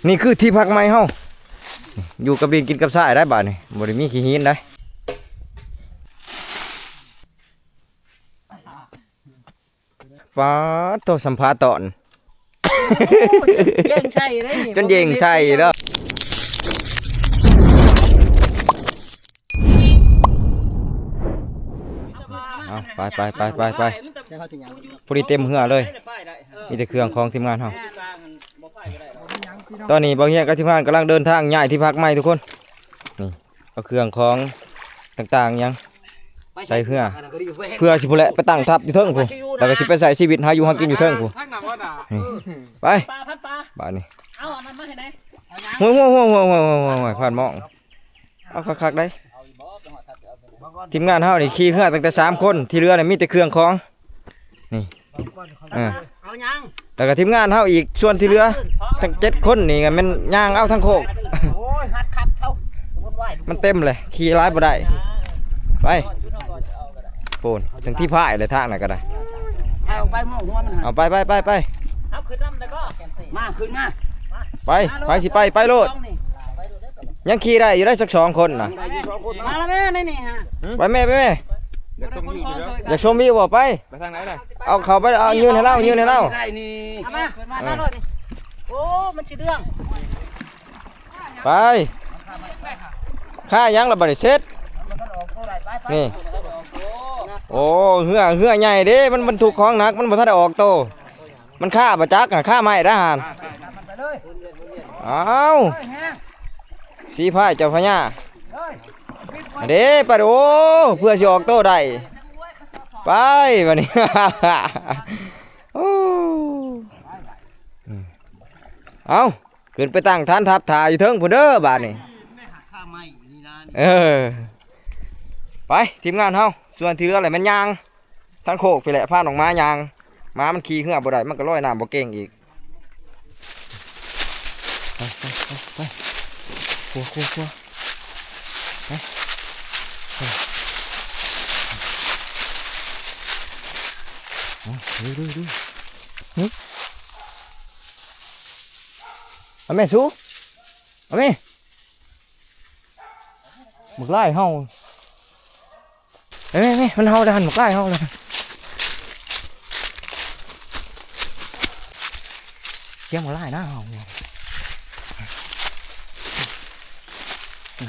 ນີ້ຄືທີ່ພັກໃໝ່ເຮົາ ຢູ່ກັບບິນກິນກັບຊາຍໄດ້ບາດນີ້ ບໍ່ໄດ້ມີຂີ້ຫີນໄດ້. ປາດໂທ້ ສຳພາຕອນ ໂອ້ ເຢັງໃສ່ເດ້ນີ້ ຈົນເຢັງໃສ່ເນາະ. ເອົາ ໄປໆໆໆໆ ພໍດີເຕັມເຮືອເລີຍ ມີແຕ່ເຄື່ອງຂອງທີມງານເຮົາ. ຕອນນີ້ບ່າວເຮຍກັບທີມງານກຳລັງເດີນທາງຍ້າຍທີ່ພັກໃໝ່ທຸກຄົນ. ນີ້ ເອົາເຄື່ອງຂອງຕ່າງໆຫຍັງໃສ່ເຮືອ ເພື່ອຊິພຸ້ນແຫຼະ ໄປຕັ້ງທັບຢູ່ເທິງພຸ້ນ ແລ້ວກໍຊິໄປໃຊ້ຊີວິດຫາຢູ່ຫາກິນຢູ່ເທິງພຸ້ນ. ນີ້ ໄປ ບາດນີ້ ເອົາອັນນັ້ນມາໃຫ້ແດ່. ໂອ້ຍໆໆໆໆໆ ຄວັນໝອງ ເອົາຄັກໆໄດ໋. ທີມງານເຮົານີ້ຂີ່ເຮືອຕັ້ງແຕ່ສາມຄົນ ທີ່ເຫຼືອນີ້ມີແຕ່ເຄື່ອງຂອງ. ນີ້ ເອີ ເອົາຫຍັງ ແລ້ວກໍທີມງານເຮົາອີກ ສ່ວນທີ່ເຫຼືອທັງເຈັດຄົນນີ້ກໍແມ່ນຍ່າງເອົາທັງໂຄກ. ໂອ້ຍ ຮັດຄັກເຊົາ ມັນເຕັມເລີຍ ຂີ່ຫຼາຍບໍ່ໄດ້. ໄປ ໂພນ ເຖິງທີ່ພາຍແລ້ວ ທາງນັ້ນກໍໄດ້ ພາຍອອກໄປ ໝໍຫົວມັນ ເອົາໄປໆໆໆ ເອົາຂຶ້ນນຳແລ້ວກໍ ມາ ຂຶ້ນມາ ໄປ ໃຜຊິໄປ ໄປໂລດ. ຍັງຂີ່ໄດ້ຢູ່ໄດ໋ ຈັກສອງຄົນນະ ໄດ້ຢູ່ສອງຄົນ ມາແລ້ວແມ່ ໃນນີ້ຮະ ໄປແມ່ ໄປແມ່. ຢາກຊົມວິວຢູ່ແລ້ວ ຢາກຊົມວິວບໍ່ ໄປ ໄປທາງໃດລະ ເອົາເຂົ້າໄປ ເອົາຍື່ນໃຫ້ລາວ ຍື່ນໃຫ້ລາວ ໄດ້ນີ້ ເອົາມາ ຂຶ້ນມາ ເອີ ມາໂລດນີ້. ໂອ້ ມັນຊິເດືອງ ໄປ ຄ່າຫຍັງລະບາດນີ້ ເຊັດ ນີ້. ໂອ້ ເຮືອ ເຮືອໃຫຍ່ເດ້ ມັນບັນທຸກຂອງໜັກ ມັນບໍ່ທັນໄດ້ອອກໂຕ. ມັນຄາບໍ່ຈັກ ຄາໄມ້ທະຫານ. ອ້າວ ສີພາຍເຈົ້າພະຍາ ເດ້ ໄປ ໂອ້ ເພື່ອຊິອອກໂຕໄດ້ ໄປບາດນີ້. ໂອ້ ເອົາ ຂຶ້ນໄປຕັ້ງຖານທັບຖ້າຢູ່ເທິງພຸ້ນເດີບາດນີ້. ເອີ ໄປ ທີມງານເຮົາ ສ່ວນທີ່ເຫຼືອແຫຼະແມ່ນຍ່າງ ທາງໂຄກພີ້ແຫຼະ ພານ້ອງໝາຍ່າງ ໝາມັນຂີ່ເຮືອບໍ່ໄດ້ ມັນກໍລອຍນ້ຳບໍ່ເກັ່ງອີກ. ໄປ ໄປ ໄປ ໄປ ຂົວ ຂົວ ຂົວ ໄປ ໄປ ເອົາ ເດີ ເດີ ເດີ ຫຶ ເອົາແມ່ ສູ ເອົາແມ່ ບັກຫຼາຍເຫົ່າ. ແມ່ໆໆ ມັນເຫົ່າແລ້ວຫັ້ນ ບັກຫຼາຍເຫົ່າແລ້ວ ສຽງບັກຫຼາຍນະເຫົ່າ ມັນ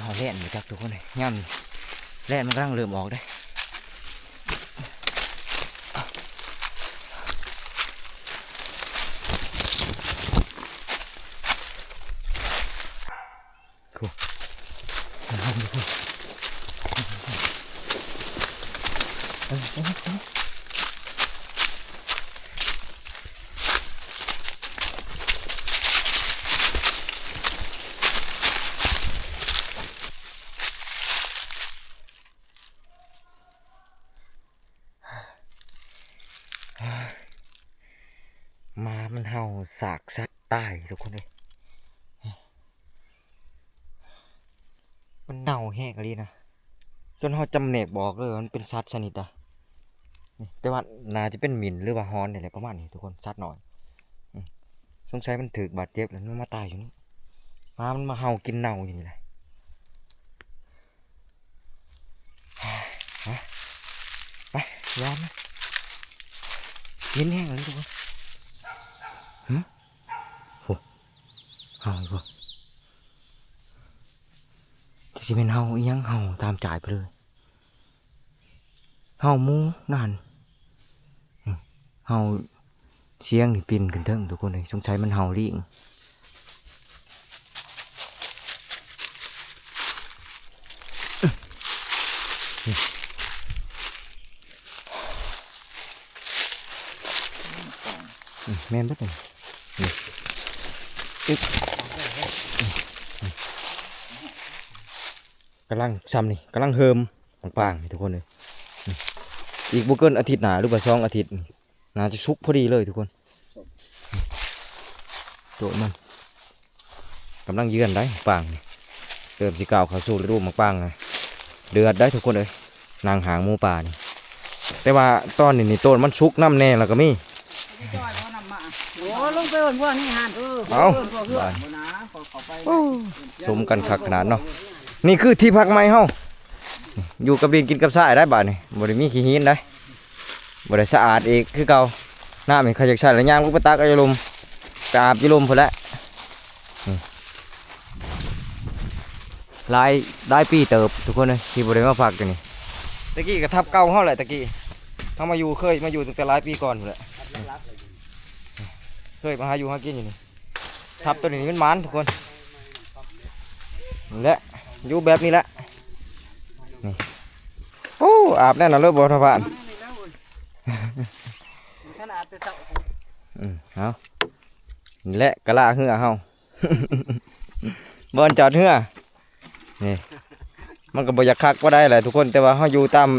ເຫົ່າແລ່ນບໍ່ຈັກທຸກຄົນເອີຍ ຍາມແລ່ນມັນກຳລັງເລີ່ມອອກເດ້. ໝາມັນເຫົ່າ ຊາກສັດຕາຍທຸກຄົນເອີຍ ມັນເນົ່າແຮງອີ່ຫຼີນະ ຈົນເຮົາຈຳແນກບໍ່ອອກເລີຍວ່າມັນເປັນສັດຊະນິດໃດ. ນີ້ ແຕ່ວ່າໜ້າຈະເປັນໝິ່ນ ຫຼືວ່າຫອນນີ້ແຫຼະ ປະມານນີ້ທຸກຄົນ ສັດນ້ອຍ. ອືມ ສົງໄສມັນຖືກບາດເຈັບແລ້ວມັນມາຕາຍຢູ່ນີ້ ໝາມັນມາເຫົ່າກິນເນົ່າຢູ່ນີ້ແຫຼະ. ໄປ ໄປ ຢ່າມາ ເຢັນແຮງເລີຍທຸກຄົນ. ຫຶ ໂອ້ ເຫົ່າອີກບໍ່ ຈັກຊິແມ່ນເຫົ່າອີ່ຫຍັງ ເຫົ່າຕາມຈາຍໄປເລີຍ ເຫົ່າໝູນັ້ນ ອືມ ເຫົ່າ ສຽງນີ້ປິ່ນຂຶ້ນເທິງທຸກຄົນເອີຍ ສົງໄສມັນເຫົ່າລີງ. ອືມ ແມ່ນເບິດນີ້ ນີ້ ອຶບ ກຳລັງຊ່ຳນີ້ ກຳລັງເຫີມ ປາງໆ ນີ້ທຸກຄົນເອີຍ ອີກບໍ່ເກີນອາທິດໜ້າ ຫຼືວ່າສອງອາທິດນີ້ ໜ້າຈະສຸກພໍດີເລີຍທຸກຄົນ. ໂຕມັນກຳລັງເຍືອນໄດ໋ ປາງນີ້ ເລີ່ມຊິກ້າວເຂົ້າສູ່ລະດູໝາກປາງນະ ເດືອດໄດ໋ທຸກຄົນເອີຍ ນັ່ງຫາງໝູປ່ານີ້. ແຕ່ວ່າຕອນນີ້ນີ້ ໂຕມັນສຸກນຳແດ່ລະກໍມີ. ໂອ້ ລົງໄປເອີ້ນພວກນີ້ຫັ້ນ ເອີ ເອົາ ເອີ້ນພວກເຮືອນພຸ້ນນະ. ໂອ້ ສົມກັນຄັກຂະໜາດເນາະ. ນີ້ຄືທີ່ພັກໃໝ່ເຮົາ ຢູ່ກັບດິນກິນກັບຊາຍໄດ້ບາດນີ້ ບໍ່ໄດ້ມີຂີ້ຫີນໄດ້ ບໍ່ໄດ້ສະອາດອີກຄືເກົ່າ. ນ້ຳນີ້ຂ້ອຍຢາກໃຊ້ລະ ຍ່າງລົງໄປຕັກເອົາຢູ່ລຸ່ມ ໄປອາບຢູ່ລຸ່ມພຸ້ນແຫຼະ. ນີ້ ຫຼາຍ ຫຼາຍປີເຕີບທຸກຄົນເອີຍ ທີ່ບໍ່ໄດ້ມາພັກຢູ່ນີ້. ແຕ່ກີ້ກໍທັບເກົ່າເຮົາແຫຼະ ແຕ່ກີ້ເຮົາມາຢູ່ ເຄີຍມາຢູ່ຕັ້ງແຕ່ຫຼາຍປີກ່ອນພຸ້ນແຫຼະ ເຄີຍມາຫາຢູ່ຫາກິນຢູ່ນີ້. ທັບໂຕນີ້ມັນໝານທຸກຄົນ ນີ້ແຫຼະ ຢູ່ແບບນີ້ແຫຼະ ນີ້. ໂອ້ ອາບແນ່ນອນເລີຍບໍ່ທະພານ ທ່ານອາບແຕ່ເຊົ້າ. ອືມ ເອົາ ນີ້ແຫຼະກະລາເຮືອເຮົາ ບ່ອນຈອດເຮືອ ນີ້ ມັນກໍບໍ່ຢາກຄັກປານໃດແຫຼະທຸກຄົນ ແຕ່ວ່າເຮົາຢູ່ຕາມ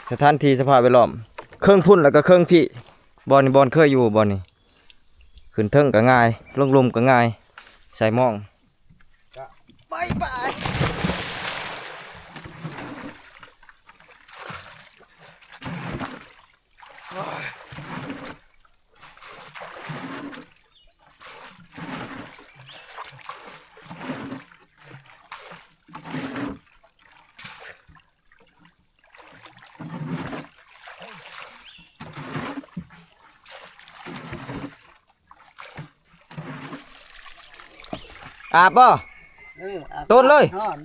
ສະຖານທີ່ສະພາບແວດລ້ອມ ເຄິ່ງພຸ້ນແລ້ວກໍເຄິ່ງພີ້. ບ່ອນນີ້ບ່ອນເຄີຍຢູ່ ບ່ອນນີ້ ຂຶ້ນເທິງກໍງ່າຍ ລົງລຸ່ມກໍງ່າຍ ໃສ່ມອງ. ບາຍບາຍ. ອາບບໍ່? ເອີ ອາບ ໂຕນເລີຍ ຮ້ອນ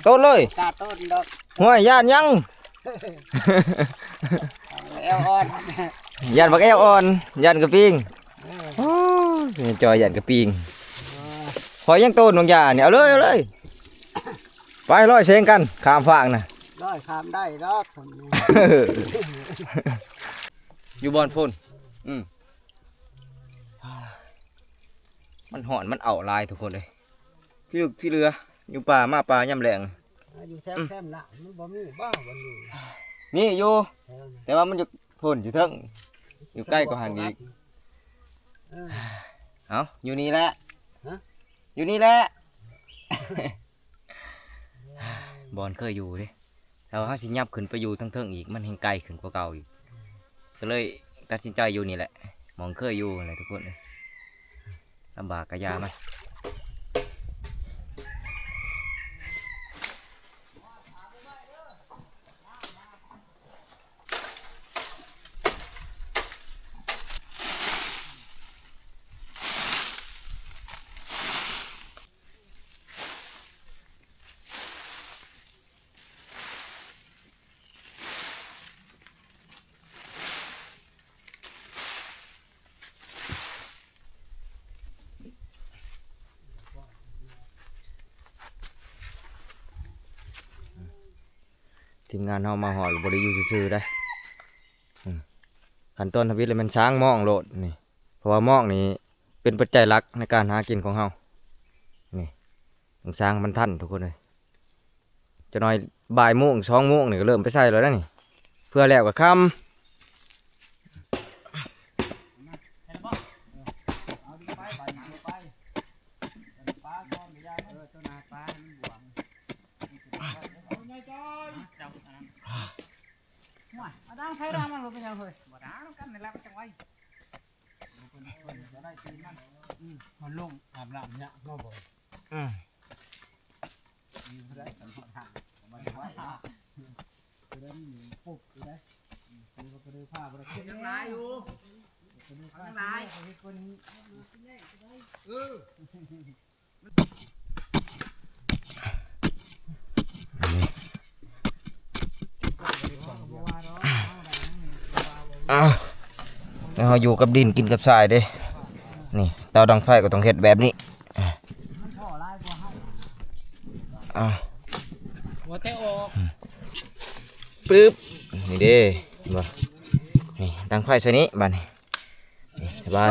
ໂຕນເລີຍ ກາໂຕນດອກ. ຫ້ວຍ ຢ້ານຫຍັງ? ແອວອ່ອນ ຢ້ານບັກແອວອ່ອນ ຢ້ານກະປິງ. ເອີ ໂອ້ຍ ຈອຍຢ້ານກະປິງ. ເອີ ຂ້ອຍຍັງໂຕນບາງຢ່ານີ້ ເອົາເລີຍ ເອົາເລີຍ ໄປລອຍເສັງກັນ ຂ້າມຟາກນະ ລອຍຂ້າມໄດ້ດອກ. ຢູ່ບ່ອນພຸ້ນ ອືມ ມັນຮ້ອນ ມັນເອົາຫຼາຍທຸກຄົນເອີຍ ພີ່ລຶກພີ່ເຫຼືອ ຢູ່ປ່າ ມາປ່າຍາມແລ້ງ. ຢູ່ແຖວ ອືມ ແຄມນະ ມັນບໍ່ມີບໍ່ ມັນຢູ່ ມີຢູ່ ແຖວນະ ແຕ່ວ່າມັນຢູ່ພຸ້ນ ຢູ່ເທິງ ຢູ່ໃກ້ກວ່າຫັ້ນອີກ. ເອີ ເອົ້າ ຢູ່ນີ້ແຫຼະ ຮະ ຢູ່ນີ້ແຫຼະ ບ່ອນເຄີຍຢູ່ເດ້. ຖ້າວ່າເຮົາຊິຫຍັບຂຶ້ນໄປຢູ່ທາງເທິງອີກ ມັນແຮ່ງໄກຂຶ້ນກວ່າເກົ່າອີກ ກໍເລີຍຕັດສິນໃຈຢູ່ນີ້ແຫຼະ ໝ່ອງເຄີຍຢູ່ຫັ້ນແຫຼະທຸກຄົນເອີຍ. ລຳບາກກະຢ່າມັນ. ທີມງານເຮົາມາຮອດ ບໍ່ໄດ້ຢູ່ຊື່ໆເດ້. ອືມ ຂັ້ນຕອນທຳອິດແລ້ວແມ່ນສ້າງມອງໂລດນີ້ ເພາະວ່າມອງນີ້ເປັນປັດໄຈຫຼັກໃນການຫາກິນຂອງເຮົານີ້ ຕ້ອງສ້າງໃຫ້ມັນທັນທຸກຄົນເອີຍ. ຈັກໜ້ອຍບ່າຍໂມງ ສອງໂມງນີ້ກໍເລີ່ມໄປໃສ່ແລ້ວນະນີ້ ເພື່ອແລ້ວກໍຄ່ຳ. ເອົາດັງໄຟດັງມັນບໍ່ເປັນຫຍັງເຮີ້ຍ ບໍ່ດັງນຳກັນນີ້ແຫຼະ ມັນຈັ່ງໄວ. ມັນລົງອາບນ້ຳຍາກເນາະບໍ່? ອືມ ອ້າວ ແລ້ວເຮົາຢູ່ກັບດິນກິນກັບຊາຍເດ້. ນີ້ເຕົາດັງໄຟກໍຕ້ອງເຮັດແບບນີ້. ອາ ຫົວແຕ່ອອກ ປຶບ ນີ້ເດ້ ເຫັນບໍ່? ນີ້ ດັງໄຟໃສ່ນີ້ ບາດນີ້ ນີ້ ສະບາຍ.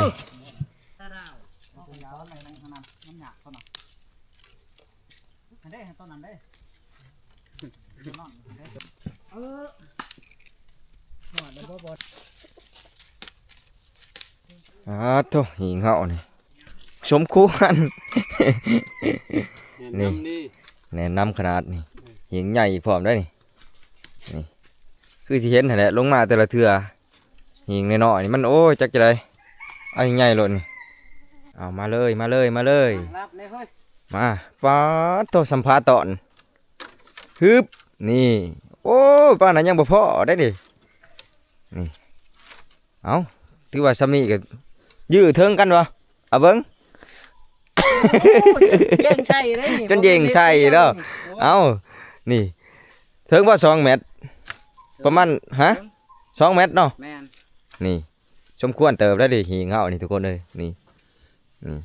ອາໂທ້ ຫີງເຮົານີ້ ສົມຄວນ ແນ່ນນຳ ນີ້ ນີ້ ແນ່ນນຳຂະໜາດນີ້. ເອີ ຫີງໃຫຍ່ພ້ອມໄດ໋ນີ້. ນີ້ ຄືທີ່ເຫັນຫັ້ນແຫຼະ ລົງມາແຕ່ລະເທື່ອ ຫີງນ້ອຍໆນີ້ມັນ ໂອ້ຍ ຈັກຈະໄດ ເອົາໃຫຍ່ໂລດນີ້. ເອົາມາເລີຍ ມາເລີຍ ມາເລີຍ ລັບແດ່ເຮີ້ຍ ມາ ປາດໂທ້ ສຳພາຕອນ ຮຶບ ນີ້ ໂອ້ ປານນັ້ນຍັງບໍ່ພໍໄດ້ນີ້ ນີ້ ເອົ້າ ຖືວ່າຊ່ຳນີ້ກໍຢື້ເທິງກັນບໍ່ ເອົາເບິ່ງ ໂອ້ ແຍ່ງໃສ່ເດ້ນີ້ ຈົນແຍ່ງໃສ່ເນາະ ເອົ້າ ນີ້ ເຖິງບໍ່ ສອງແມັດ ປະມານ ຮະ ສອງແມັດເນາະ ແມ່ນ ນີ້ ສົມຄວນເຕີບແລ້ວເດ້ ຫີງເຮົານີ້ທຸກຄົນເອີຍ ນີ້ ນີ້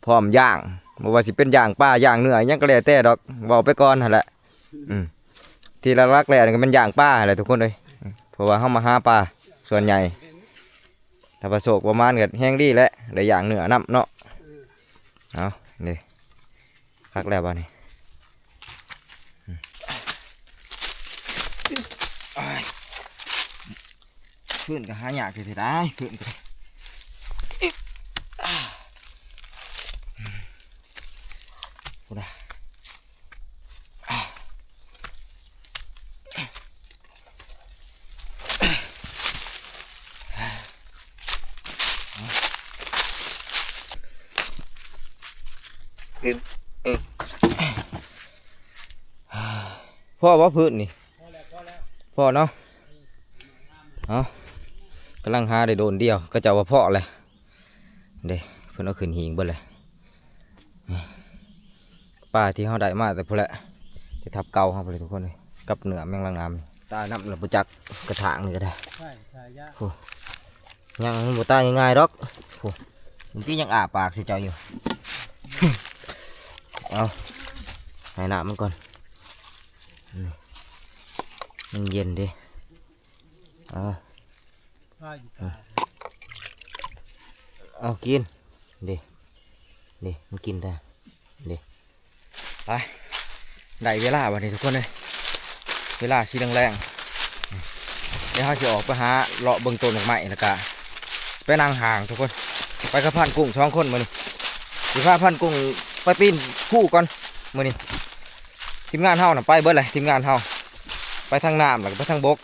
ພ້ອມຍ່າງ ບໍ່ວ່າຊິເປັນຍ່າງປາ ຍ່າງເນື້ອ ຫຍັງກໍແລ້ວແຕ່ດອກ ເວົ້າໄປກ່ອນຫັ້ນແຫຼະ ອືມ ທີ່ຫຼັກໆແລ້ວກໍແມ່ນຍ່າງປາຫັ້ນແຫຼະທຸກຄົນເອີຍ ເພາະວ່າເຮົາມາຫາປາສ່ວນໃຫຍ່ ຖ້າວ່າໂຊກປະມານກໍແຮງດີແຫຼະ ໄດ້ຍ່າງເນື້ອນຳເນາະ ເອົາ ນີ້ ຄັກແລ້ວບາດນີ້ ອືມ ອາຍ ຟືນກໍຫາຍາກແທ້ໆ ຟືນກໍໄດ້ ພຸ້ນນະ ອຶບ ອຶບ ພໍບໍ່ພື້ນນີ້? ພໍແລ້ວ ພໍແລ້ວ ພໍເນາະ ເອົາ ກຳລັງຫາໄດ້ໂດນດຽວ ເຂົາເຈົ້າວ່າພໍແລ້ວເດ້ ເພິ່ນເອົາຂຶ້ນຫີງເບິດແລ້ວ ປາທີ່ເຮົາໄດ້ມາແຕ່ພຸ້ນແຫຼະ ແຕ່ທັບເກົ່າເຮົາພຸ້ນແຫຼະທຸກຄົນເອີຍ ກັບເນື້ອແມງລາງນ້ຳ ຕາຍນຳລະບໍ່ຈັກ ກະຖາງນີ້ກໍໄດ້ ໃຊ່ ໃສ່ຢາ ໂອ້ ຍັງບໍ່ຕາຍງ່າຍໆດອກ ໂອ້ ເມື່ອກີ້ຍັງອ້າປາກໃສ່ເຈົ້າຢູ່ ເອົາ ໃຫ້ນ້ຳມັນກ່ອນ ອືມ ມັນເຢັນເດ້ ເອົາ ເອົາກິນ ເດ້ ເດ້ ມັນກິນແທ້ ເດ້ ໄປ ໄດ້ເວລາບັດນີ້ທຸກຄົນເອີຍ ເວລາຊິແລງໆ ດຽວເຮົາຊິອອກໄປຫາເລາະເບິ່ງຕົ້ນໝາກໄມ້ ແລ້ວກະໄປນັ່ງຫ້າງທຸກຄົນ ໄປກັບພານກຸ້ງສອງຄົນມື້ນີ້ ຊິພາພານກຸ້ງໄປປີນພູກ່ອນມື້ນີ້ ທີມງານເຮົານະໄປເບິດແຫຼະ ທີມງານເຮົາ ໄປທາງນ້ຳ ແລ້ວກໍໄປທາງບົກ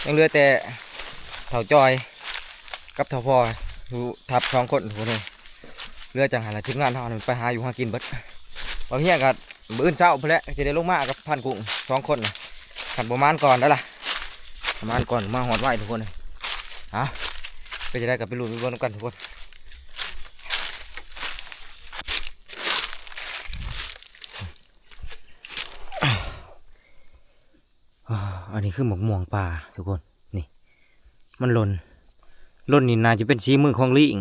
ຍັງເຫຼືອແຕ່ເຖົ້າຈອຍ ກັບເຖົ້າພໍ້ຢູ່ທັບສອງຄົນພຸ້ນເດ້ ເຫຼືອຈັ່ງຫັ້ນລະ ທີມງານເຮົານັ້ນໄປຫາຢູ່ຫາກິນເບິດ ບາງເຮຍກໍມື້ອື່ນເຊົ້າພຸ້ນແຫຼະ ຊິໄດ້ລົງມາກັບພານກຸ້ງສອງຄົນນະ ຄັນບໍ່ມານກ່ອນໄດ໋ລະ ມານກ່ອນມາຮອດໄວທຸກຄົນ ເອົາ ເປັນຈັ່ງໃດກໍໄປລຸ້ນໄປເບິ່ງນຳກັນທຸກຄົນ. ອາ ອັນນີ້ຄືໝາກມ່ວງປ່າທຸກຄົນ ນີ້ ມັນຫຼົ່ນ ຫຼົ່ນນີ້ໜ້າຈະເປັນສີມືຂອງລີງ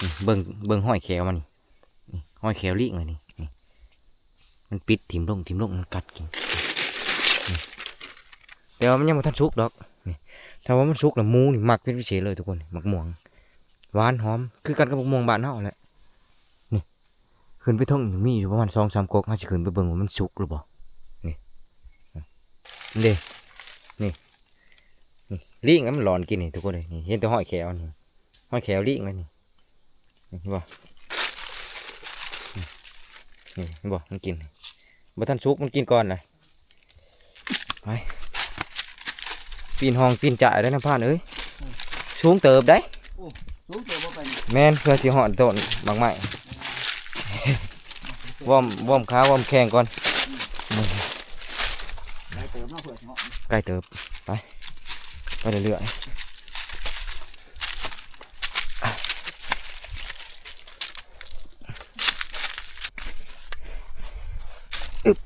ນີ້ ເບິ່ງ ເບິ່ງຮອຍແຂ້ວມັນນີ້ ນີ້ ຮອຍແຂ້ວລີງເລີຍນີ້ ນີ້ ມັນປິດຖິ້ມລົງ ຖິ້ມລົງ ມັນກັດກິນ ນີ້ ແຕ່ວ່າມັນຍັງບໍ່ທັນສຸກດອກ ນີ້ ຖ້າວ່າມັນສຸກແລ້ວໝູນີ້ມັກເປັນພິເສດເລີຍທຸກຄົນ ໝາກມ່ວງ ຫວານຫອມ ຄືກັນກັບໝາກມ່ວງບ້ານເຮົາແຫຼະ ນີ້ ຂຶ້ນໄປເທິງນີ້ມີຢູ່ປະມານສອງສາມກົກ ເຮົາຊິຂຶ້ນໄປເບິ່ງວ່າມັນສຸກຫຼືບໍ່ ນີ້ ເດ້ ນີ້ ນີ້ ລີງມັນຫຼອນກິນນີ້ທຸກຄົນເອີຍ ນີ້ ເຫັນແຕ່ຮອຍແຂ້ວນີ້ ຮອຍແຂ້ວລີງເລີຍນີ້ ນີ້ ເຫັນບໍ່ ນີ້ ນີ້ ເຫັນບໍ່ ມັນກິນ ບໍ່ທັນສຸກ ມັນກິນກ່ອນນະ ໄປ ປີນຮ່ອງປີນຈ້າຍໄດ້ນະພານເອີຍ ສູງເຕີບໄດ໋ ໂອ້ ສູງເຕີບບໍ່ໄປນີ້ ແມ່ນ ເພື່ອຊິຮອດຕົ້ນໝາກໄມ້ ວອມ ວອມຂາ ວອມແຂ້ງກ່ອນ ໄກເຕີບເນາະ ເພື່ອຊິຮອດ ໄກເຕີບ ໄປ ໄປເລື້ອຍໆ ອຶບ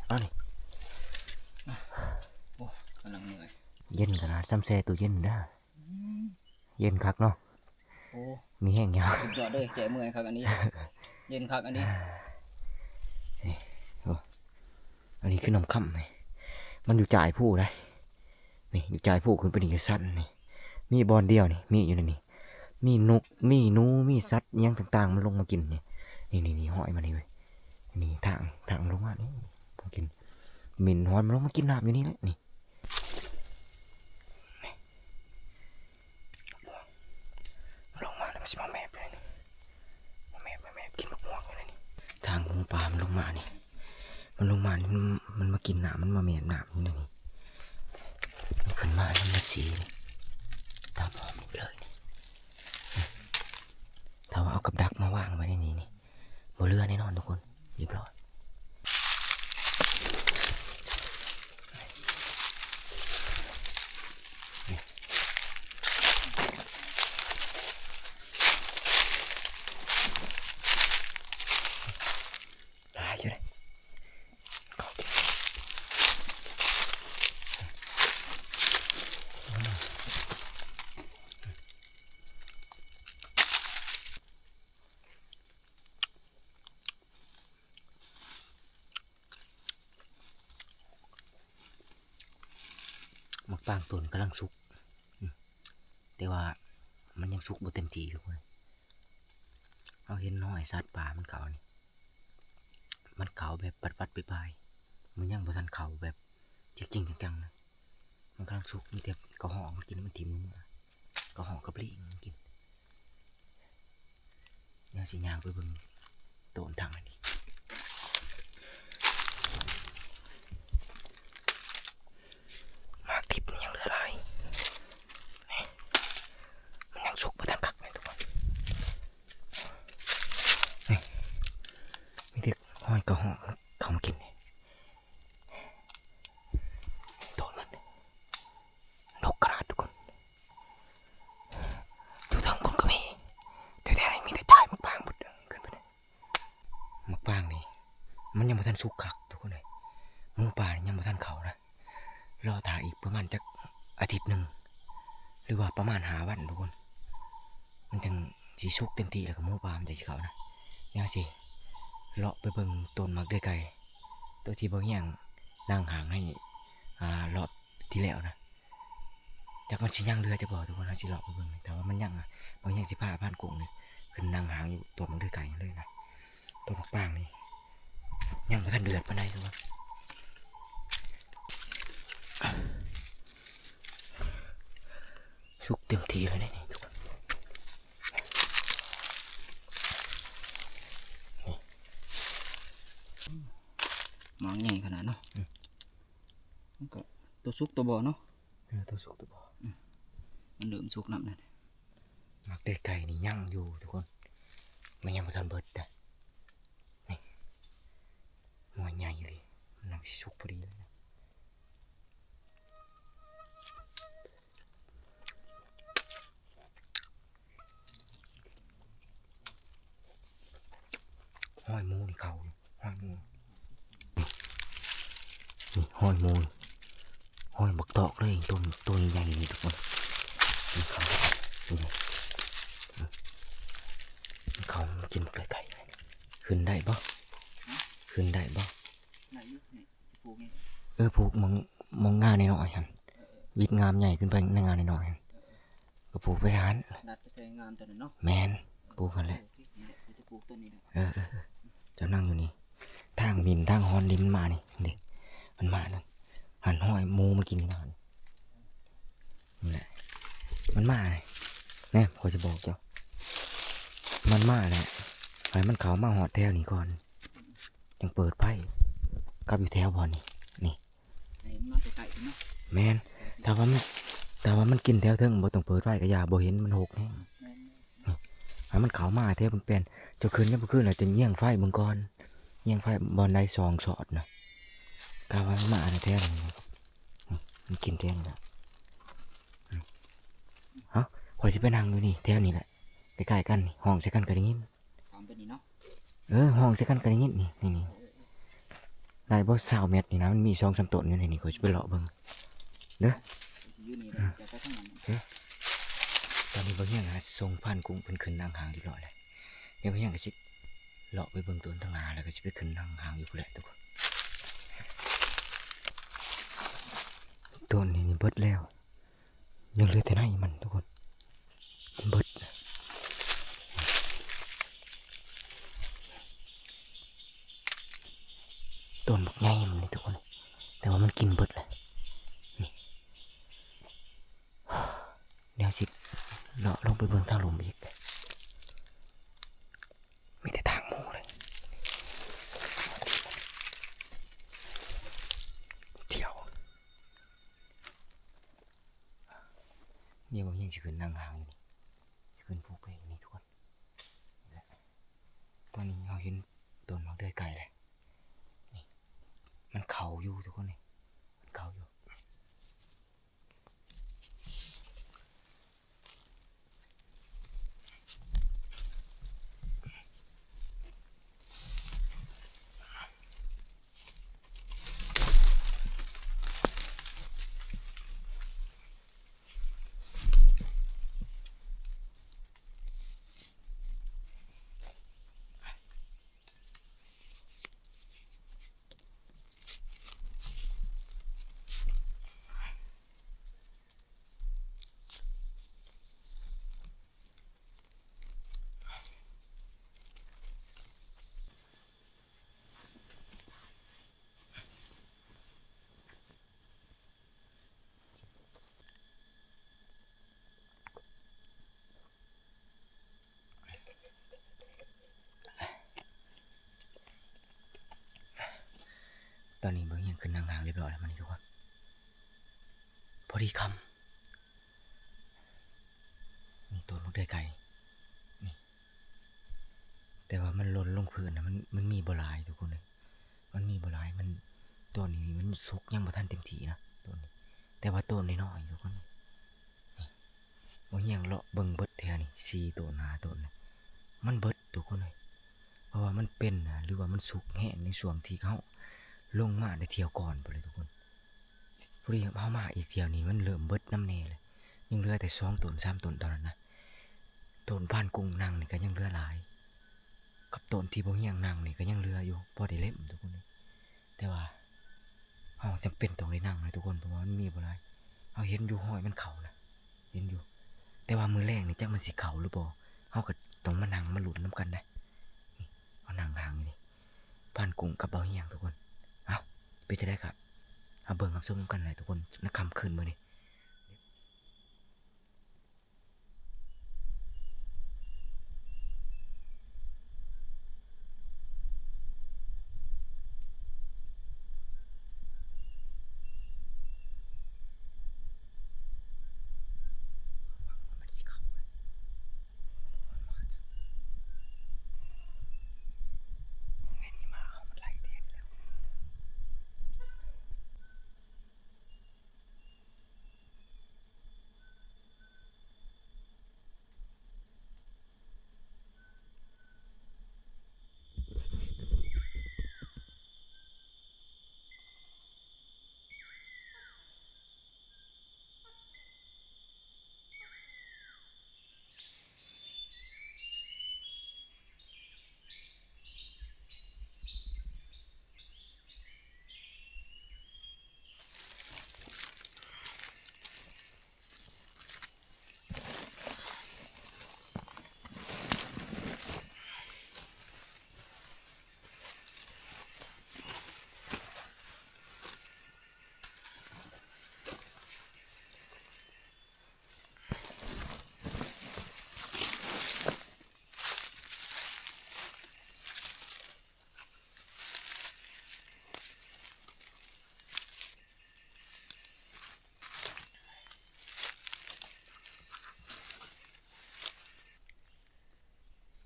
ເອົານີ້ ໂອ້ ກຳລັງເມື່ອຍ ເຢັນຂະໜາດ ຊ່ຳແຊ່ຕູ້ເຢັນເດີ້ ອືມ ເຢັນຄັກເນາະ ໂອ້ ມີແຮງຢູ່ ສຸດຍອດເລີຍ ແກ້ເມື່ອຍຄັກອັນນີ້ ເຢັນຄັກອັນນີ້ ນີ້ ໂອ້ ອັນນີ້ຄືນ້ຳຄຳນີ້ ມັນຢູ່ຈ້າຍພູໄດ໋ ນີ້ຢູ່ຈ້າຍພູ ຂຶ້ນໄປນີ້ກໍຊັນນີ້ ມີບ່ອນດຽວນີ້ ມີຢູ່ໃນນີ້ ມີນົກ ມີໜູ ມີສັດອີ່ຫຍັງຕ່າງໆ ມັນລົງມາກິນນີ້ ນີ້ໆໆ ຮອຍມັນນີ້ເວີຍ ນີ້ທາງ ທາງລົງມານີ້ ມາກິນ ເໝັນຮອຍ ມັນລົງມາກິນນ້ຳຢູ່ນີ້ແຫຼະ ນີ້ ນີ້ ມັນລົງມາແລ້ວ ມັນຊິມາແມບເລີຍນີ້ ปลามันลงมานี่ มันลงมานี่ มัน มันมากินน้ำ มันมาแมบน้ำนี่นะนี่ มันขึ้นมา มันมาสีนี่ ตามหอมนี่ไปเลยนี่ ถ้าว่าเอากับดักมาวางไว้ในนี้นี่ บ่เหลือแน่นอนทุกคน เรียบร้อย หลายอยู่เด้ หมากฟางต้นกำลังสุก อืม แต่ว่ามันยังสุกบ่เต็มที่ทุกคน เฮาเห็นรอยสัตว์ป่ามันเข้านี่ มันเข้าแบบปัดๆ ปายๆ มันยังบ่ทันเข้าแบบจริงๆ จังๆ นะ มันกำลังสุก มีแต่กระรอกมันกิน มันถิ่มลงมา กระรอกกับลิงมันกิน เดี๋ยวสิย่างไปเบิ่งต้นทางอันนี้ หมากดิบมันยังเหลือหลาย นี่ มันยังสุกบ่ทันคักเลยทุกคน นี่ มีแต่รอยกระรอกมันเข้ามากินนี่ ต้นมันดกขนาดทุกคน อยู่เทิงพุ้นก็มี แต่แถวนี้มีแต่จ่ายหมากฟางหมด ขึ้นไปเลย หมากฟางนี่ มันยังบ่ทันสุกคักทุกคนเอ้ย หมูป่านี่ยังบ่ทันเข้านะ รอถ่าอีกประมาณจักอาทิตย์หนึ่ง หรือว่าประมาณห้าวันทุกคน มันจั่งสิสุกเต็มที่ แล้วก็หมูป่ามันจั่งสิเข้านะ เดี๋ยวสิเลาะไปเบิ่งต้นหมากเดือยไก่ ตัวที่บ่าวเฮียงนั่งหางให้ อ่า รอบที่แล้วนะ จักมันสิยังเหลือจักบ่ทุกคน เฮาสิเลาะไปเบิ่ง ถ้าว่ามันยังนะ บ่าวเฮียงสิพาพรานกุ้งนี่ขึ้นนั่งหางอยู่ต้นหมากเดือยไก่เลยนะ ต้นหมากฟางนี่ยังบ่ทันเดือดปานใดทุกคน สุกเต็มที่แล้วนี่ นี่ หมากใหญ่ขนาดเนาะ อืม มันก็ตัวสุกตัวบ่เนาะ เออ ตัวสุกตัวบ่ อืม มันเริ่มสุกนำแล้วนี่ หมากเดือยไก่นี่ยังอยู่ทุกคน มันยังบ่ทันเบิดเด้อ นี่ หน่วยใหญ่อีหลี มันกำลังสิสุกพอดีเลยนะ ฮอยหมูนี่เข้าอยู่ ฮอยหมู นี่ฮอยหมู ฮอยบักตอกเลย ตัว ตัวใหญ่ๆ นี่ทุกคน นี่เข้า นี่ นี่เข้ามากินบักไก่ๆ ขึ้นได้บ่ ขึ้นได้บ่ ได้อยู่ นี่สิปลูกนี่ เออ ผูกหม่อง หม่องงาน้อยๆ หั่น เออๆ วิดงามใหญ่ขึ้นไปในงาน้อยๆ หั่น เออๆ ก็ผูกไปหั่น ดัดไปใส่งามตัวนั้นเนาะ แม่น ผูกหั่นแหละ นี่แหละ สิปลูกต้นนี้แหละ เออๆๆ เจ้านั่งอยู่นี่ ทางหมิ่นทางฮอนนี่มันมานี่ เด้ มันมานั่น หั่นฮอยหมูมันกินนี่นะ นั่นแหละ มันมานี่ แน่ ข้อยสิบอกเจ้า มันมาแหละ ให้มันเข้ามาฮอดแถวนี้ก่อน จั่งเปิดไฟ กับอยู่แถวบ่อนนี่ นี่ ให้มันมาใกล้ๆ กันเนาะ แม่น ถ้าว่ามัน ถ้าว่ามันกินแถวเทิง บ่ต้องเปิดไฟก็อย่า บ่เห็น มันฮกแฮง แม่น นี่ ให้มันเข้ามาแถวแป้นๆ เจ้าขึ้นยามมื้อคืนแล้วจะเยียงไฟเบิ่งก่อน เยียงไฟบ่อนใดส่องสอดนะ กะว่ามันมาแถวนี้ นี่ มันกินแถวนี้ล่ะ อืม เอ้า ข้อยสิไปนั่งอยู่นี่ แถวนี้แหละ ใกล้ๆ กันนี่ ฮ้องใส่กันก็ได้ยิน ข้ามไปนี่เนาะ เออ ฮ้องใส่กันก็ได้ยินนี่ นี่ๆ ได้บ่ ซาวเมตรนี่นะ มันมีสองสามต้นอยู่นี่ นี่ ข้อยสิไปเลาะเบิ่งเด้อ สิอยู่นี่แหละ อืม จะไปทางนั้น เออ ตอนนี้บ่าวเฮียงหาส่งพรานกุ้งเพิ่นขึ้นนั่งหางเรียบร้อยแล้ว เดี๋ยวบ่าวเฮียงก็สิเลาะไปเบิ่งต้นทางหน้า แล้วก็สิไปขึ้นนั่งหางอยู่พุ้นแหละทุกคน ต้นนี้นี่เบิดแล้ว ยังเหลือแต่ในมันทุกคน มันเบิด ต้นบักใหญ่มันนี่ทุกคน แต่ว่ามันกินเบิดแล้ว นี่ เดี๋ยวสิเลาะลงไปเบิ่งทางลุ่มอีก มีแต่ทางหมู่เลย ນີ້ຊິຂຶ້ນນາງຫ້າງຢູ່ນີ້ ຊິຂຶ້ນພູແພຢູ່ນີ້ທຸກຄົນ. ແລະ ຕອນນີ້ເຮົາເຫັນຕົ້ນໝາກເດືອຍໄກ່ແລ້ວ ນີ້ ມັນເຂົ້າຢູ່ທຸກຄົນ ນີ້ ມັນເຂົ້າຢູ່. ຕອນນີ້ບ່າວຮຽງຂຶ້ນນາງຫ້າງຮຽບຮ້ອຍແລ້ວ ມານີ້ທຸກຄົນ ພໍດີຄ່ຳ. ນີ້ຕົ້ນໝາກເດືອຍໄກ່ນີ້ ແຕ່ວ່າມັນຫຼົ່ນລົງພື້ນນະ ມັນ ມັນມີບໍ່ຫຼາຍທຸກຄົນເອີຍ ມັນມີບໍ່ຫຼາຍ. ມັນ ຕົ້ນນີ້ມັນສຸກຍັງບໍ່ທັນເຕັມທີ່ນະ ຕົ້ນນີ້ ແຕ່ວ່າຕົ້ນນ້ອຍໆທຸກຄົນ. ບ່າວຮຽງເລາະເບິ່ງເບິດແຖວນີ້ ສີ່ຕົ້ນ ຫ້າຕົ້ນ ມັນເບິດທຸກຄົນເອີຍ ເພາະວ່າມັນເປັນນະ ຫຼືວ່າມັນສຸກແຮງໃນຊ່ວງທີ່ເຮົາລົງມາໃນທ່ຽວກ່ອນພຸ້ນແຫຼະທຸກຄົນ. ພໍດີເຮົາມາອີກທ່ຽວນີ້ ມັນເລີ່ມເບິດນຳແດ່ແລ້ວ ຍັງເຫຼືອແຕ່ສອງຕົ້ນ ສາມຕົ້ນເທົ່ານັ້ນນະ. ຕົ້ນພານກຸ້ງນັ່ງນີ້ກໍຍັງເຫຼືອຫຼາຍ ກັບຕົ້ນທີ່ບ່າວຮຽງນັ່ງນີ້ກໍຍັງເຫຼືອຢູ່ ພໍໄດ້ເລັມທຸກຄົນເອີຍ. ແຕ່ວ່າເຮົາຈຳເປັນຕ້ອງໄດ້ນັ່ງນະທຸກຄົນ ເພາະວ່າມັນມີບໍ່ຫຼາຍ. ເຮົາເຫັນຢູ່ຮອຍມັນເຂົ້ານະ ເຫັນຢູ່ ແຕ່ວ່າມື້ແລງນີ້ຈັກມັນຊິເຂົ້າຫຼືບໍ່ ເຮົາກໍຕ້ອງມານັ່ງມາລຸ້ນນຳກັນໄດ໋. ນີ້ ເຮົານັ່ງຫ້າງຢູ່ນີ້ ພານກຸ້ງກັບບ່າວຮຽງທຸກຄົນ. ເອົ້າ ເປັນຈັ່ງໃດກໍ ເຮົາເບິ່ງຮັບຊົມນຳກັນແຫຼະທຸກຄົນ ໃນຄ່ຳຄືນມື້ນີ້.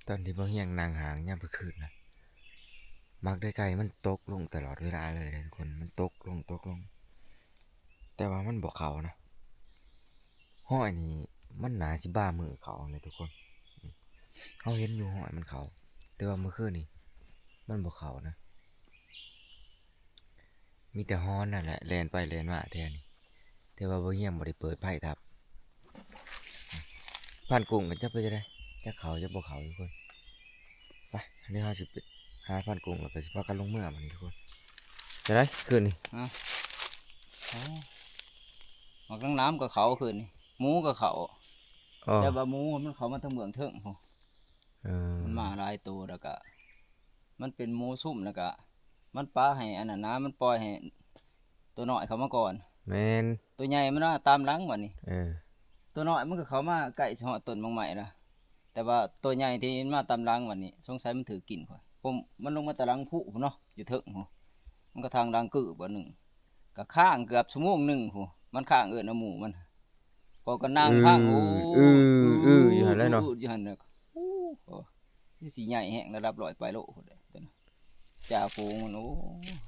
ຕອນທີ່ບ່າວຮຽງນັ່ງຫ້າງຍາມກາງຄືນນະ ໝາກເດືອຍໄກ່ມັນຕົກລົງຕະຫຼອດເວລາເລີຍເດ້ທຸກຄົນ ມັນຕົກລົງ ຕົກລົງ ແຕ່ວ່າມັນບໍ່ເຂົ້ານະ. ຮອຍນີ້ມັນໜ້າຊິບາມືເຂົ້າແຫຼະທຸກຄົນ ເຮົາເຫັນຢູ່ຮອຍມັນເຂົ້າ ແຕ່ວ່າມື້ຄືນນີ້ມັນບໍ່ເຂົ້ານະ. ມີແຕ່ຮ້ອນນັ້ນແຫຼະ ແລ່ນໄປແລ່ນມາແຖວນີ້ ແຕ່ວ່າບ່າວຮຽງບໍ່ໄດ້ເປີດໄຟທັບ. ພານກຸ້ງກໍຈັກເປັນຈັ່ງໃດ ຈັກເຂົ້າຈັກບໍ່ເຂົ້າທຸກຄົນ. ໄປ ດຽວເຮົາຊິໄປຫາພານກຸ້ງ ແລ້ວກໍຊິພາກັນລົງເມືອບາດນີ້ທຸກຄົນ. ຈັ່ງໃດຄືນນີ້? ຮະ? ໂອ້ ໝາກນາງໜາມກໍເຂົ້າຄືນນີ້ ໝູກໍເຂົ້າ. ອໍ ແຕ່ວ່າໝູມັນເຂົ້າມາທາງເບື້ອງເທິງພຸ້ນ. ເອີ ມັນມາຫຼາຍໂຕ ແລ້ວກະມັນເປັນໝູຊຸ່ມ ແລ້ວກະມັນປະໃຫ້ອັນນັ້ນນະ ມັນປ່ອຍໃຫ້ໂຕນ້ອຍເຂົ້າມາກ່ອນ. ແມ່ນ ໂຕໃຫຍ່ມັນມາຕາມຫຼັງບາດນີ້. ເອີ ໂຕນ້ອຍມັນກໍເຂົ້າມາໃກ້ຊິຮອດຕົ້ນໝາກໄມ້ລະ ແຕ່ວ່າໂຕໃຫຍ່ທີ່ມາຕາມຫຼັງບາດນີ້ ສົງໄສມັນຖືກກິນຂ້ອຍ ເພາະມັນລົງມາແຕ່ຫຼັງພູພຸ້ນເນາະ ຢູ່ເທິງພຸ້ນ ມັນກໍທາງດັງກືບບາດໜຶ່ງ ກໍຄ້າງເກືອບຊົ່ວໂມງໜຶ່ງພຸ້ນ ມັນຄ້າງເອີ້ນເອົາໝູມັນ. ພວກກໍນັ່ງຟັງ ອື ໂອ້ ອື ອື ອື ຢູ່ຫັ້ນແຫຼະເນາະ ອື ຢູ່ຫັ້ນແຫຼະ ໂອ້ ຄືຊິໃຫຍ່ແຮງ ລະດັບຮ້ອຍປາຍໂລພຸ້ນແຫຼະ ໂຕນັ້ນ ຈ່າຝູງມັນ ໂອ້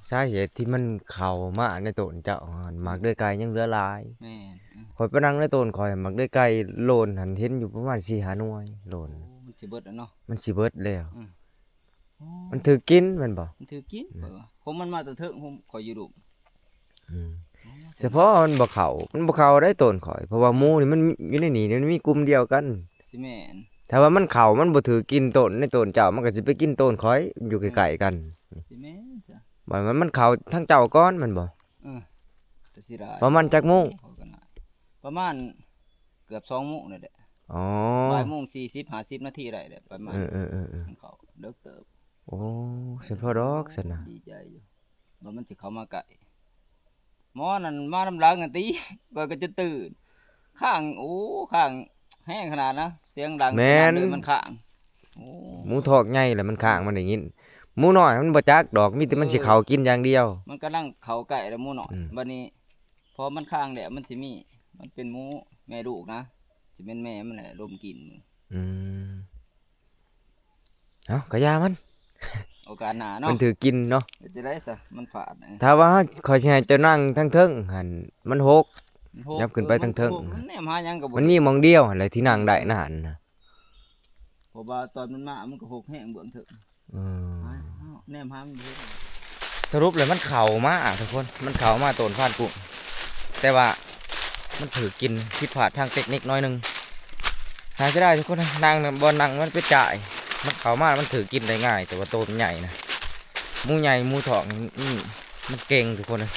ສາເຫດທີ່ມັນເຂົ້າມາໃນຕົ້ນເຈົ້າຫັ້ນ ໝາກເດືອຍໄກ່ຍັງເຫຼືອຫຼາຍ ແມ່ນ ອື ຂ້ອຍໄປນັ່ງໃນຕົ້ນຂ້ອຍ ໝາກເດືອຍໄກ່ໂລນຫັ້ນ ເຫັນຢູ່ປະມານສີ່ຫ້າໜ່ວຍໂລນ ໂອ້ ມັນຊິເບິດແລ້ວເນາະ ມັນຊິເບິດແລ້ວ ອື ໂອ້ ມັນຖືກກິນແມ່ນບໍ່? ມັນຖືກກິນ ອື ຂ້ອຍວ່າ ຂອງມັນມາແຕ່ເທິງ ຂອງຂ້ອຍຢູ່ລຸ່ມ ອື ສະເພາະມັນບໍ່ເຂົ້າ ມັນບໍ່ເຂົ້າໄດ້ຕົ້ນຂ້ອຍ ເພາະວ່າໝູນີ້ມັນຢູ່ໃນນີ້ ມັນມີກຸ່ມດຽວກັນ ຊິແມ່ນ ຖ້າວ່າມັນເຂົ້າ ມັນບໍ່ຖືກກິນຕົ້ນ ໃນຕົ້ນເຈົ້າ ມັນກໍຊິໄປກິນຕົ້ນຂ້ອຍ ຢູ່ໃກ້ໆກັນ ຊິແມ່ນຈ້ະ ບາດມັນ ມັນເຂົ້າທາງເຈົ້າກ່ອນແມ່ນບໍ່? ເອີ ແຕ່ເສຍດາຍ ປະມານຈັກໂມງ? ປະມານເກືອບສອງໂມງນີ້ແຫຼະ ອໍ ບ່າຍໂມງສີ່ສິບ ຫ້າສິບນາທີໄດ້ແຫຼະ ປະມານ ເອີໆໆ ມັນເຂົ້າເດິກເຕີບ ໂອ້ ຊັ້ນພໍດອກຊັ້ນນະ ດີໃຈຢູ່ ວ່າມັນຊິເຂົ້າມາໃກ້ ໝໍນັ້ນມານຳຫຼັງຫັ້ນຕິ ຂ້ອຍກໍຈະຕື່ນ ຄ້າງ ໂອ້ ຄ້າງແຮງຂະໜາດນະ ສຽງດັງ ແມ່ນ ສະໜັ່ນເລີຍ ມັນຄ້າງ ໂອ້ ໝູທອກໃຫຍ່ແຫຼະ ມັນຄ້າງ ມັນໄດ້ຍິນ ໝູນ້ອຍມັນບໍ່ຈັກດອກ ມີແຕ່ມັນ ເອີ ຊິເຂົ້າກິນຢ່າງດຽວ ມັນກຳລັງເຂົ້າໃກ້ແລ້ວໝູນ້ອຍ ອືມ ບາດນີ້ ພໍມັນຄ້າງແລ້ວ ມັນຊິມີ ມັນເປັນໝູແມ່ລູກນະ ຊິແມ່ນແມ່ມັນແຫຼະລົມກິນ ອືມ ເອົ້າ ກະຢ່າມັນ ໂອກາດໜ້າເນາະ ມັນຖືກກິນເນາະ ເຮັດຈັ່ງໃດຊະ ມັນພາດ ເອີ ຖ້າວ່າຂ້ອຍຊິໃຫ້ເຈົ້ານັ່ງທາງເທິງຫັ້ນ ມັນຫົກ ມັນຫົກ ຍັບຂຶ້ນໄປທາງເທິງ ເອີ ມັນຫົກ ມັນແນມຫາຫຍັງກໍບໍ່ ມັນມີໝ່ອງດຽວຫັ້ນແຫຼະທີ່ນັ່ງໄດ້ນະຫັ້ນນະ ເພາະວ່າຕອນມັນມາ ມັນກໍຫົກແຮງເບື້ອງເທິງ ເອີ ແນມຫາມັນບໍ່ເຫັນ ສະຫຼຸບແລ້ວມັນເຂົ້າມາທຸກຄົນ ມັນເຂົ້າມາຕົ້ນພານກຸ້ງ ແຕ່ວ່າມັນຖືກກິນ ຜິດພາດທາງເຕັກນິກໜ້ອຍໜຶ່ງ ໜ້າເສຍດາຍທຸກຄົນ ນັ່ງ ບ່ອນນັ່ງມັນເປັນຈ່າຍ ມັນເຂົ້າມາມັນຖືກກິນໄດ້ງ່າຍ ແຕ່ວ່າໂຕມັນໃຫຍ່ນະ ໝູໃຫຍ່ໝູທອກນີ້ ມັນ ມັນເກັ່ງທຸກຄົນເອີຍ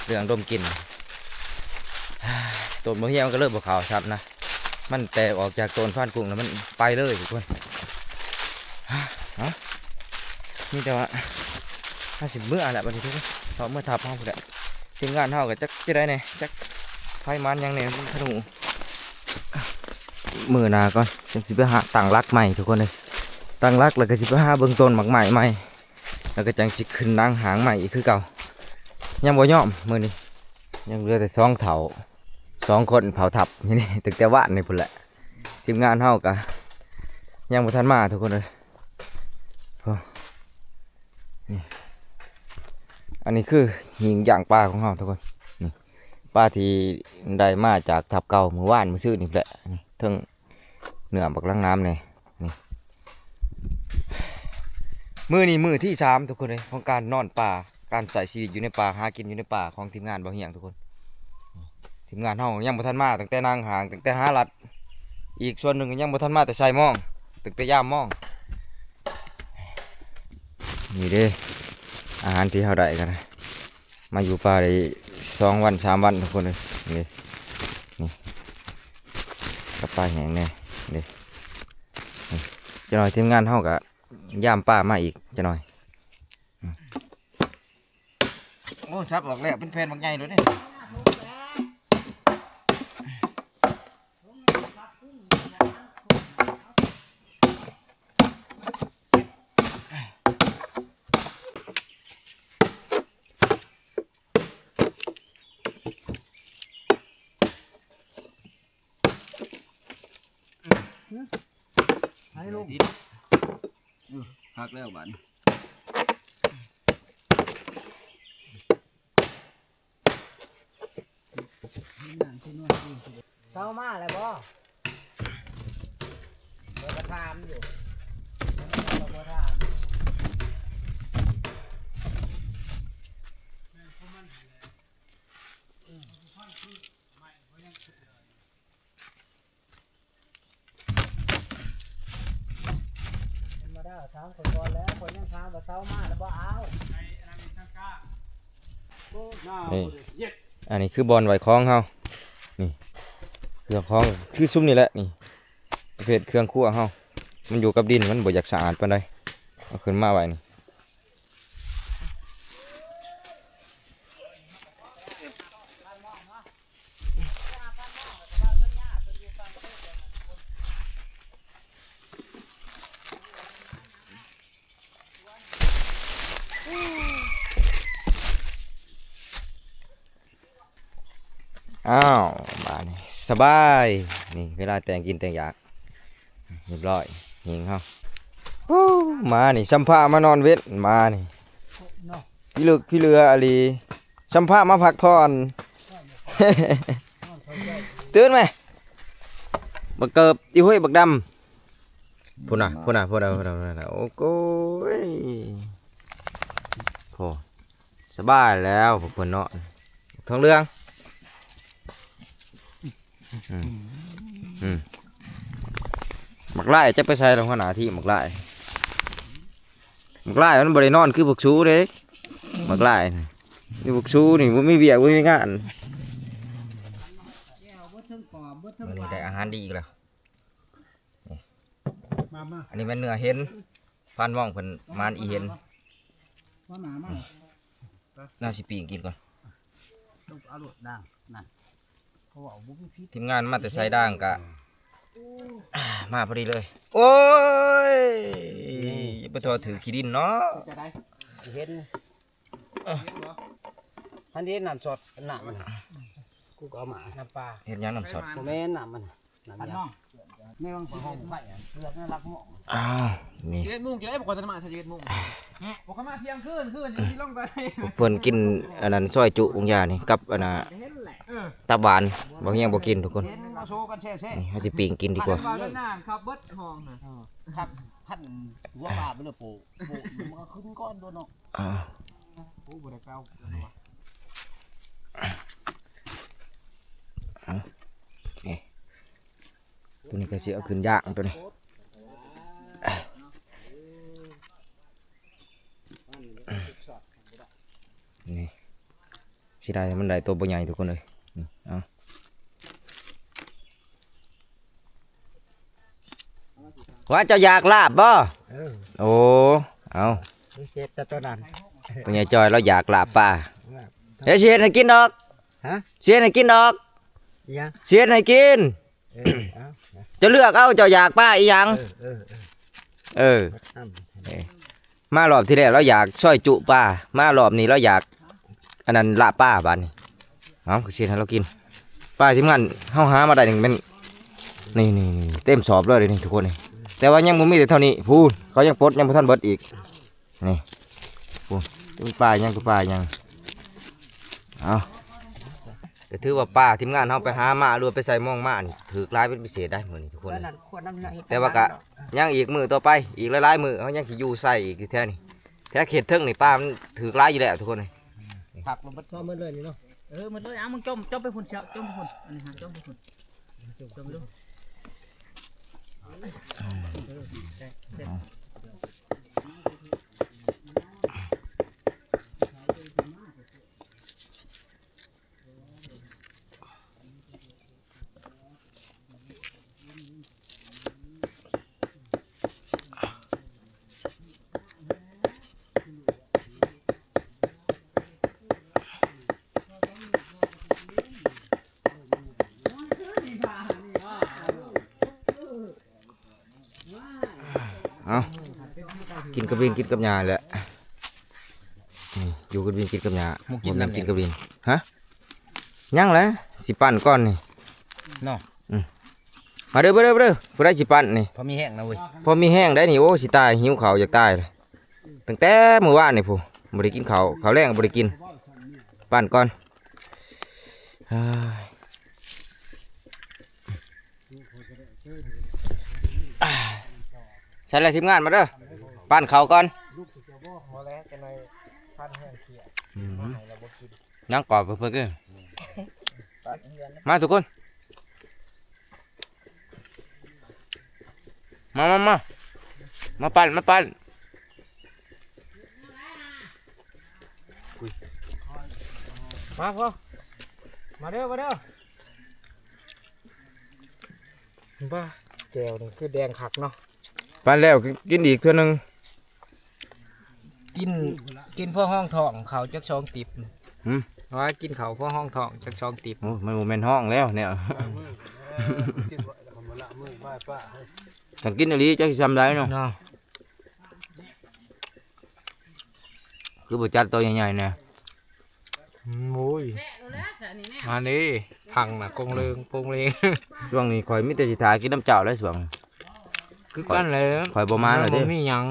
ເລື່ອງດົມກິ່ນ ໂຕນບໍ່ເຮຍມັນກໍເລີຍບໍ່ເຂົ້າຊ້ຳນະ ມັນແຕກອອກຈາກໂຕນພານກຸ້ງແລ້ວມັນໄປເລີຍທຸກຄົນ ເອົ້າ ມີແຕ່ວ່າເຮົາຊິເມືອແຫຼະບັດນີ້ທຸກຄົນ ເພາະເມືອທັບເຮົາພຸ້ນແຫຼະ ທີມງານເຮົາກໍຈັກຈະໄດ້ແດ່ ຈັກໃຜໝານຫຍັງແດ່ ທະນູ ມື້ໜ້າກ່ອນ ຈັ່ງຊິໄປຫາຕັ້ງຫຼັກໃໝ່ທຸກຄົນເອີຍ ຕັ້ງຫຼັກແລ້ວກໍຊິໄປຫາເບິ່ງຕົ້ນໝາກໄມ້ໃໝ່ ແລ້ວກໍຈັ່ງຊິຂຶ້ນນັ່ງຫາງໃໝ່ອີກຄືເກົ່າ ຍັງບໍ່ຍອມມື້ນີ້ ຍັງເຫຼືອແຕ່ສອງເຖົ້າ ສອງຄົນເຝົ້າທັບຢູ່ນີ້ ຕັ້ງແຕ່ວານນີ້ພຸ້ນແຫຼະ ທີມງານເຮົາກະຍັງບໍ່ທັນມາທຸກຄົນເອີຍ ໂອ້ ນີ້ ອັນນີ້ຄືຫີງຍ່າງປາຂອງເຮົາທຸກຄົນ ນີ້ ປາທີ່ໄດ້ມາຈາກທັບເກົ່າມື້ວານມື້ຊືນນີ້ແຫຼະ ນີ້ ເທິງເນື້ອບັກລັງໜາມນີ້ ນີ້ ມື້ນີ້ມື້ທີສາມທຸກຄົນເອີຍ ຂອງການນອນປ່າ ການໃຊ້ຊີວິດຢູ່ໃນປ່າ ຫາກິນຢູ່ໃນປ່າຂອງທີມງານບ່າວຮຽງທຸກຄົນ ທີມງານເຮົາຍັງບໍ່ທັນມາ ຕັ້ງແຕ່ນາງຫາງ ຕັ້ງແຕ່ຫາລັດ ອີກສ່ວນໜຶ່ງກໍຍັງບໍ່ທັນມາແຕ່ໃສ່ມອງ ຕັ້ງແຕ່ຍາມມອງ ນີ້ເດ້ ອາຫານທີ່ເຮົາໄດ້ກັນນະ ມາຢູ່ປ່າໄດ້ສອງວັນສາມວັນທຸກຄົນເອີຍ ນີ້ ນີ້ ກັບປາແຫ້ງແດ່ ນີ້ ຈັກໜ້ອຍທີມງານເຮົາກໍ ຍາມປາມາອີກຈັກໜ້ອຍ ໂອ້ ສັບອອກແລ້ວ ເປັນແຜ່ນບັກໃຫຍ່ໂລດເດ້ ໃຫ້ລົງ ເອີ ຄັກແລ້ວບາດນີ້ ເຊົາມາແລ້ວບໍ່? ຂ້ອຍກໍຖາມຢູ່ ຂ້ອຍກໍຖາມ ທຳມະດາຖາມຂ້ອຍກ່ອນແລ້ວ ຂ້ອຍຍັງຖາມວ່າເຊົາມາແລ້ວບໍ່? ເອົາ ນີ້ ອັນນີ້ຄືບ່ອນໄວ້ຂອງເຮົາ ນີ້ ເຄື່ອງຂອງຄືຊຸມນີ້ແຫຼະ ນີ້ ປະເພດເຄື່ອງຄົວເຮົາ ມັນຢູ່ກັບດິນ ມັນບໍ່ຢາກສະອາດປານໃດ ເອົາຂຶ້ນມາໄວ້ນີ້. ອ້າວ ບາດນີ້ສ ສະບາຍ. ນີ້ເວລາແຕ່ງກິນແຕ່ງຢາກ ຮຽບຮ້ອຍ. ຍິງເຮົາ ໂອ້ ໝານີ້ຊ່ຳພາມານອນເວັນ ໝານີ້ ເນາະ ພິລຶກພິເຫຼືອອີ່ຫຼີ ຊ່ຳພາມາພັກຜ່ອນ. ຕື່ນແມ ບັກເກີບ ອີ່ຫ້ວຍ ບັກດຳ. ພຸ້ນນະ ພຸ້ນນະ ພຸ້ນນະ ພຸ້ນນະ ພຸ້ນນະ. ໂອ້ໂກຍ ໂອ້ ສະບາຍແລ້ວພວກເພິ່ນເນາະ. ທອງເຫຼືອງ ອືມ ອືມ ບັກຫຼ້າຍຈັກໄປໃສລະ ຫົວໜ້າທີມ ບັກຫຼ້າຍ. ບັກຫຼ້າຍມັນບໍ່ໄດ້ນອນຄືພວກສູເດ້ ບັກຫຼ້າຍນີ້. ນີ້ພວກສູນີ້ບໍ່ມີວຽກບໍ່ມີງານ. ມື້ນີ້ໄດ້ອາຫານດີອີກແລ້ວ. ນີ້ ມາໆ ອັນນີ້ແມ່ນເນື້ອເຫັນ ພານມອງເພິ່ນມານອີເຫັນ. ມາມາມາ ໜ້າຊິປີ້ງກິນກ່ອນ ເອົາໂລດນາງນັ້ນ ເຂົາເວົ້າບໍ່ມີຜິດ. ທີມງານມາແຕ່ໄຊດາງກະມາພໍດີເລີຍ. ໂອ້ຍ ຢ່າໄປທໍ່ຖືກຂີ້ດິນເນາະ. ເຮັດຈັ່ງໃດ ຊິເຫັນ ເອີ ຫັ້ນເດ້ ນ້ຳຊອດ ນ້ຳມັນ ກູກໍເອົາມາ ນ້ຳປາ. ເຮັດຫຍັງນ້ຳຊອດ? ບໍ່ແມ່ນ ນ້ຳມັນ ນ້ຳຫຍັງ ແມ່ນວ່າຫົອມໄຟ ເປືອກນັ້ນລັກໝໍ້. ອ້າວ ນີ້ ສິບເອັດໂມງ ຈະໄດ້ບໍ່ ຂ້ອຍມາສິບເອັດໂມງ ບໍ່ຂ້ອຍມາທ່ຽງຄືນ ຄືນນີ້ຊິລົງໄປ. ພວກເພິ່ນກິນອັນນັ້ນ ຊອຍຈຸ ວົງຢານີ້ ກັບອັນນ່າ ເຫັນແຫຼະ ເອີ ຕັບຫວານ. ບໍ່ຮຽງບໍ່ກິນທຸກຄົນ. ເຫັນມາໂຊກັນແຊະໆ ນີ້ເຮົາຊິປີ້ງກິນດີກວ່າ. ຄັນວ່າເດີນໜ້າຄັບເບິດຫ້ອງນະ ເອີ ຄັບ ຄັນຫົວປາໄປເລີຍໂປະ ໂປະ ມັນກໍຂຶ້ນກ່ອນໂດນເນາະ. ອ່າ ໂອ້ ບໍ່ໄດ້ເອົາ ເອົາ ນີ້ ຕົວນີ້ກໍຊິເອົາຂຶ້ນຍ່າງຕົວນີ້. ນີ້ ເສຍດາຍມັນໄດ້ຕົວບໍ່ໃຫຍ່ທຸກຄົນເອີຍ. ນີ້ ເອົາ ວ່າເຈົ້າຢາກລາບບໍ່? ເອີ ໂອ້ ເອົາ ມີເສດແຕ່ຕົວນັ້ນ ພໍ່ໃຫຍ່ຈອຍລາວຢາກລາບປາ. ເອີ ເດ້ ຊິເຮັດໃຫ້ກິນດອກ. ຮະ? ຊິເຮັດໃຫ້ກິນດອກ. ອີຫຍັງ? ຊິເຮັດໃຫ້ກິນ. ເອີ ເອົາ ເຈົ້າເລືອກເອົາ ເຈົ້າຢາກປາອີຫຍັງ. ເອີ ເອີ ເອີ ເອີ ມາຮອບທີ່ແລ້ວລາວຢາກຊອຍຈຸປາ ມາຮອບນີ້ລາວຢາກອັນນັ້ນລາບປາ. ບາດນີ້ ເອົາ ກໍຊິເຮັດໃຫ້ລາວກິນ. ປາທີມງານເຮົາຫາມາໄດ້ນີ້ແມ່ນ ນີ້ໆໆ ເຕັມສອບເລີຍນີ້ທຸກຄົນນີ້. ແຕ່ວ່າຍັງບໍ່ມີແຕ່ເທົ່ານີ້ ພູ້ນ ເຂົາຍັງປົດ ຍັງບໍ່ທັນເບິດອີກ. ນີ້ ໂອ້ ເປັນປາຫຍັງ ເປັນປາຫຍັງ. ເອົາ ກໍຖືວ່າປາທີມງານເຮົາໄປຫາມາ ຫຼືວ່າໄປໃສ່ມອງມານີ້ ຖືກຫຼາຍເປັນພິເສດໄດ໋ມື້ນີ້ທຸກຄົນ. ແຕ່ວ່າກະຍັງອີກມື້ຕໍ່ໄປ ອີກຫຼາຍໆມື້ ເຮົາຍັງຊິຢູ່ໃສ່ອີກຢູ່ແຖວນີ້ ແຖວເຂດເທິງນີ້ ປາມັນຖືກຫຼາຍຢູ່ແລ້ວທຸກຄົນ. ຜັກລົງເບິດ ເອົາໝົດເລີຍນີ້ເນາະ. ເອີ ໝົດເລີຍ. ເອົາ ມຶງຈົ່ມ ຈົ່ມໄປພຸ້ນ ເຊາະ ຈົ່ມໄປພຸ້ນ ອັນນີ້ຫາ ຈົ່ມໄປພຸ້ນ ຈົ່ມໄປດູ. ເອີ ແຊບ ແຊບ. ເອົາ ກິນກັບວິງ ກິນກັບຫຍ້າແຫຼະ. ນີ້ ຢູ່ກັບວິງ ກິນກັບຫຍ້າ. ໝູ່ກິນ ບໍ່ແມ່ນ ນຳ ກິນກັບວິງ. ຮະ? ຍັງແຫຼະ ຊິປັ່ນກ່ອນນີ້ເນາະ. ອືມ ມາເດີ ມາເດີ ມາເດີ. ຜູ້ໃດຊິປັ່ນນີ້? ພໍມີແຮງນະເວີຍ ພໍມີແຮງໄດ໋ນີ້. ໂອ້ ຊິຕາຍ ຫິວເຂົ້າຢາກຕາຍ. ຕັ້ງແຕ່ມື້ວານນີ້ພຸ້ນ ບໍ່ໄດ້ກິນເຂົ້າ ເຂົ້າແລງກໍບໍ່ໄດ້ກິນ. ປັ່ນກ່ອນ. ເອີຍ ໃສ່ລະທີມງານ ມາເດີ ປັ້ນເຂົ້າກ່ອນ. ອືມ ຍັງກອບເພິ່ນໆ ເອີ ມາທຸກຄົນ ມາ ມາ ມາ ມາປັ້ນ ມາປັ້ນ. ມາພໍ່ ມາເດີ ມາເດີ. ບ້າ ແຈ່ວນີ້ຄືແດງຄັກເນາະ. ປານແລ້ວກິນອີກເທື່ອໜຶ່ງ. ກິນ ກິນພໍຮອງທ້ອງເຂົ້າຈັກສອງຕິບ. ຫືມ? ວ່າກິນເຂົ້າພໍຮອງທ້ອງຈັກສອງຕິບ. ໂອ້ ມັນບໍ່ແມ່ນຮອງແລ້ວແນວ ຄັນກິນອີ່ຫຼີຈັກຊິຊ່ຳໃດເນາະ ເນາະ. ຄືບໍ່ຈັດໂຕໃຫຍ່ໆແດ່? ໂອ້ຍ ມານີ້ ພັງນະ ກົງເລີງ ໂປ່ງເລີງ. ຊ່ວງນີ້ຂ້ອຍມີແຕ່ຊິຖ້າກິນນຳເຈົ້າແຫຼະ ຊ່ວງ ຄືກັນແຫຼະ ຂ້ອຍບໍ່ມາແລ້ວເດ້ ບໍ່ມີຫຍັງ.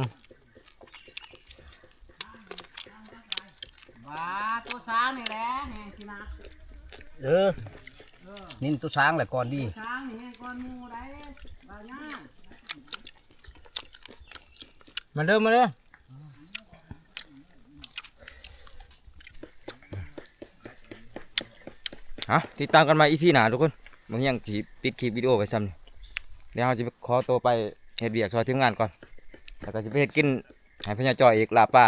ວ່າໂຕຊ້າງນີ້ແຫຼະແຮງຊິມາ. ເອີ ນີ້ໂຕຊ້າງແຫຼະກ່ອນດີ. ຊ້າງນີ້ແຮງກ່ອນໝູ່ໄດ໋ ວ່າຍາກ. ມາເດີ ມາເດີ. ເອົາ ຕິດຕາມກັນໃໝ່ ອີພີ ໜ້າທຸກຄົນ. ບາງຢ່າງຊິປິດຄລິບວິດີໂອໄວ້ຊ່ຳນີ້ ແລ້ວເຮົາຊິຂໍໂຕໄປເຮັດວຽກຊ່ອຍທີມງານກ່ອນ ແລ້ວກໍຊິໄປເຮັດກິນໃຫ້ພະຍາຈອຍອີກ ລາບປາ.